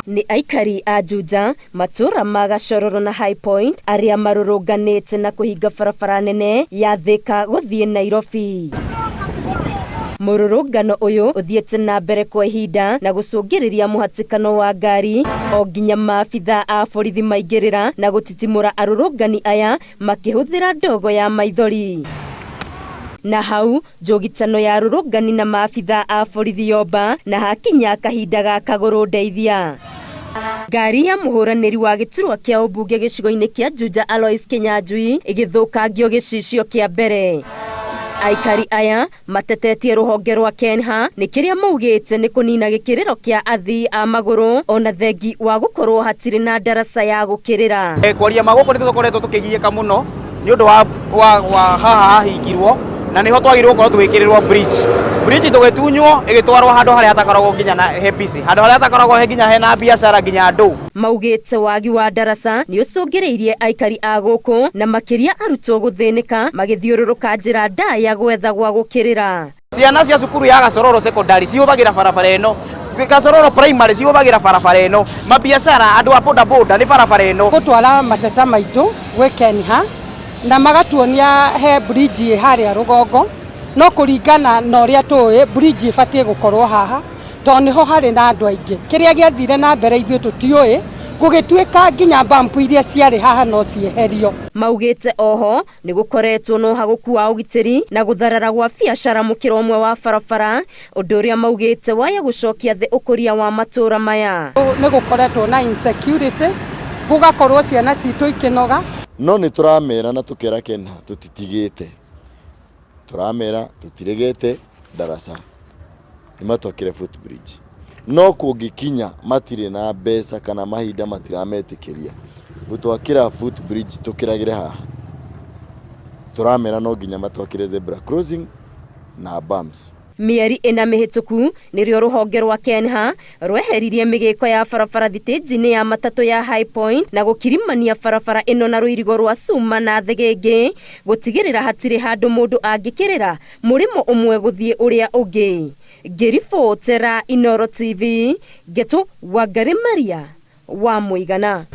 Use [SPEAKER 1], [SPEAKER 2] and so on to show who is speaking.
[SPEAKER 1] Nĩ aikari a Juja, matũũra ma Gacororo na High Point arĩa marũrũnganĩte na kũhinga barabara nene ya Thika gũthiĩ Nairobi. Mũrũrũngano ũyũ ũthiĩte na mbere kwa ihinda na gũcũngĩrĩria mũhatĩkano wa ngari o nginya maabitha a borithi maingĩrĩra na gũtitimũra arũrũngani aya makĩhũthĩra ndogo ya maithori. Na hau njũgitano ya arũrũngani na maabitha a borithi yomba na hakinya kahinda ga kagũrũ ndeithia. Ngari ya mũhũranĩri wa gĩturwa kĩa ũmbunge gĩcigo-inĩ kĩa Juja Alois Kinyanjui ĩgĩthũkangio gĩcicio kĩa mbere. Aikari aya matetetie rũhonge rwa KENHA nĩ kĩrĩa maugĩte nĩ kũnina gĩkĩrĩro kĩa athii a magũrũ ona thengi wa gũkorwo hatirĩ na ndaraca ya gũkĩrĩra.
[SPEAKER 2] Kwaria ma gũkũ nĩ tũkoretwo tũkĩgiĩka mũno nĩ ũndũ wa haha hahingirwo na nĩho twagĩrĩirwo gũkorwo tũgĩkĩrĩrwo bridge. Bridge tũgĩtunywo ĩgĩtwarwo handũ harĩa hatakoragwo nginya na he busy, handũ harĩa hatakoragwo nginya hena biacara nginya andũ.
[SPEAKER 1] Maugĩte wagi wa ndaraca nĩ ũcũngĩrĩirie aikari a gũkũ na makĩria arutwo gũthĩnĩka magĩthiũrũrũka njĩra ndaya gwetha gwa gũkĩrĩra.
[SPEAKER 2] Ciana cia cukuru ya Gacororo Secondary cihũthagĩra barabara ĩno, Gacororo Primary cihũthagĩra barabara ĩno, mabiacara andũ a boda boda nĩ barabara ĩno.
[SPEAKER 3] Gũtwara mateta maitũ gwĩ KENHA na magatuonia he bridge ĩ harĩa rũgongo, no kũringana na ũrĩa tũĩ bridge ĩbatiĩ gũkorwo haha tondũ nĩho harĩ na andũ aingĩ. Kĩrĩa gĩathire na mbere ithuĩ tũtiũĩ, gũgĩtuĩka nginya bump iria ciarĩ haha no cieherio.
[SPEAKER 1] Maugĩte oho nĩ gũkoretwo na ũhagũku wa ũgitĩri na gũtharara gwa biacara mũkĩra ũmwe wa barabara, ũndũ ũrĩa maugĩte waya gũcokia thĩ ũkũria wa matũũra maya.
[SPEAKER 3] Nĩ gũkoretwo na insecurity, gũgakorwo ciana citũ ikĩnoga.
[SPEAKER 4] No nĩ tũramera na tũkera KENHA tũtitigĩte, tũramera tũtiregete ndaraca, nĩ matwakĩre footbridge. No kũngĩkinya matirĩ na mbeca kana mahinda matirametĩkĩria gũtwakĩra footbridge tũkĩragĩre haha, tũramera no nginya matwakĩre zebra crossing na bumps.
[SPEAKER 1] Mĩeri ĩna mĩhĩtũku nĩrĩo rũhonge rwa KENHA rweheririe mĩgĩko ya barabara thitĩnji-inĩ ya matatũ ya High Point na gũkirimania barabara ĩno na rũirigo rwa cuma na thĩgĩngĩ gũtigĩrĩra hatirĩ handũ mũndũ angĩkĩrĩra mũrĩmo ũmwe gũthiĩ ũrĩa ũngĩ. Ngĩribotera Inooro TV, Ngetu Wangari Maria wa Mũigana.